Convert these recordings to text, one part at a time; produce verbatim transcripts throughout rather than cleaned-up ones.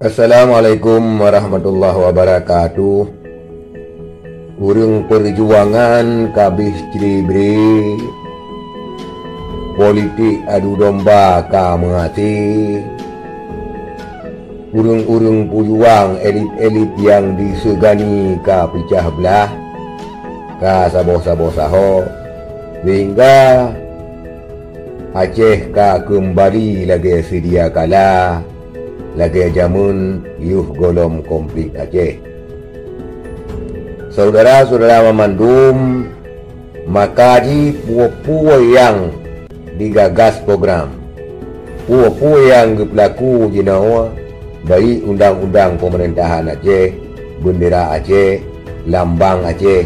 Assalamualaikum warahmatullahi wabarakatuh. Ureuëng peujuangan ka bih cri-bri, politik adu domba ka meuhasé, ureuëng-ureuëng peujuang elit-elit nyang diseugani ka peucah blah, ka saboh-saboh saho, sehingga Aceh ka keumbali lagée seudia kala, lagée jamén yoh gohlom konflik Aceh. Syedara-syedara banmandum, maka jih peue-peue nyang digagas program, peue-peue nyang geupeulaku jinoe, baik undang-undang peumeurintah Aceh, beundera Aceh, lambang Aceh,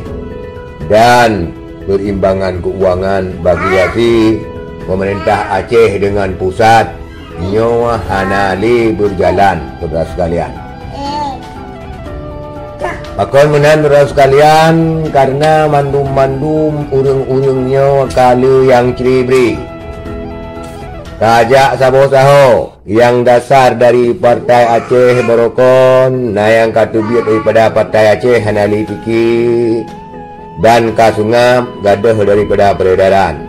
dan peurimbangan keuangan bagi hasil peumeurintah Aceh deungon pusat, nyoe hana lé beujalan, syedara sekalian. Pakon meunan, syedara sekalian, kareuna mandum-mandum ureuëng-ureuëng nyoe ka lheueh nyang cri-bri. Ka jak saboh saho nyang dasar dari Partai Aceh Barokon, na nyang ka teubiet daripada Partai Aceh hana lé pike, dan ka seungab gadôh daripada peredaran.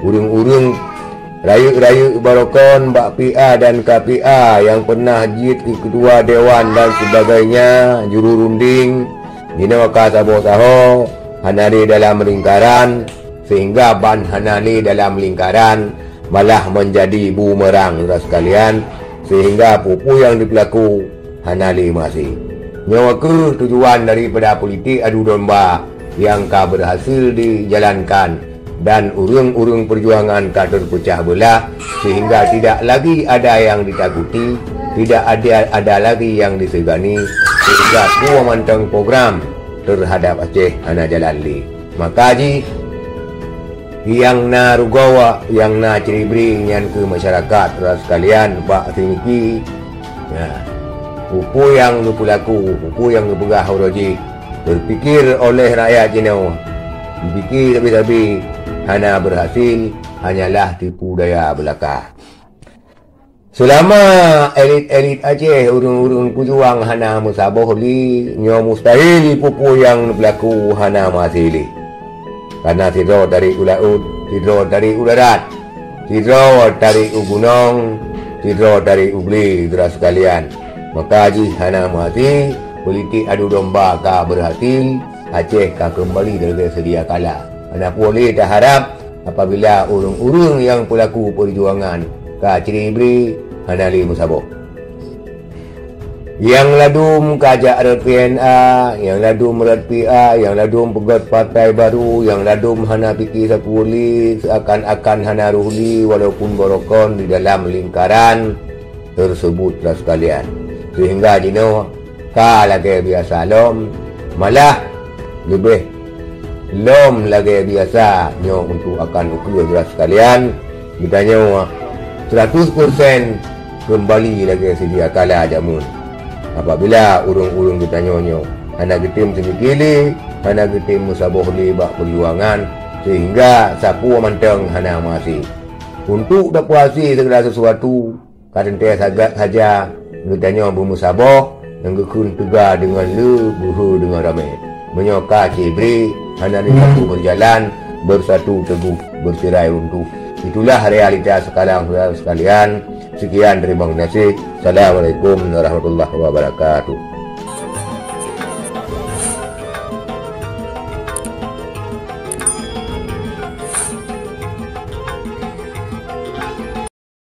Ureuëng-ureuëng rayeuk-rayeuk barokon bak P A dan K P A nyang pernah jeuet keu ketua dewan dan sebagainya, juru runding, jinoe ka saboh saho, hana lé dalam lingkaran, sehingga ban hana lé dalam lingkaran, malah menjadi bumerang, syedara sekalian, sehingga peue-peue nyang dipeulaku hana lé meuhasé. Nyoe kheueh tujuan daripada politik adu domba nyang ka berhasil dijalankan, dan ureuëng-ureuëng peujuangan ka terpecah beulah, sehingga tidak lagi ada nyang ditakuti, tidak ada, ada lagi nyang disegani, sehingga peue mantong program terhadap Aceh hana jalan lé. Maka jih, nyang na rugoe, nyang na cri-bri nyan keu masyarakat, syedara sekalian, bak siniki, ya, peue-peue nyang geupeulaku, peue-peue nyang geupeugah uroe jih, teupikir oleh rakyat jinoe, dipike sabe-sabe, hana berhasil, hanyalah tipu daya beulaka. Seulama elit-elit Aceh, ureuëng-ureuëng peujuang hana meusaboh lé, nyoe mustahil peue-peue nyang neupeuleukô hana meuhasé lé. Kareuna sidroe tarék u laôt, sidroe tarék u darat, sidroe tarék u gunong, sidroe tarék u glé, syedara sekalian. Maka jih hana meuhasé, politik adu domba ka berhasil, Aceh ka keumbali lagée seudia kala. Hana peue lé taharab, apabila ureuëng-ureuëng nyang peulaku peujuangan ka cri-bri hana lé meusaboh. Nyang ladum ka jak rot P N A, nyang ladum rot P A, nyang ladum peugét partai baru, nyang ladum hana pike sapeue lé, seuakan-akan hana roh lé, walaupun barokon di dalam lingkaran tersebut lah sekalian. Sehingga jinoe ka lagée biasa lom, malah leubeh lom lagée biasa nyoe untuk akan ukeue, syedara sekalian. Geutanyoe seratus persen keumbali lagée seudia kala jameun. Apabila ureuëng-ureuëng geutanyoe nyoe hana geutem seumike lé, hana geutem meusaboh lé bak peujuangan, sehingga sapeue mantong hana meuhasé. Untuk tapeuhasé segala sesuatu, ka teuntée sagat saja geutanyoe beumeusaboh nyang geukheun teuga deungon le beuhe deungon ramé. Meunyoe ka cri-bri, hana lé satu berjalan, bersatu teguh, bercerai runtuh. Itulah realita sekarang, syedara sekalian. Sekian, terima kasih. Assalamualaikum warahmatullahi wabarakatuh.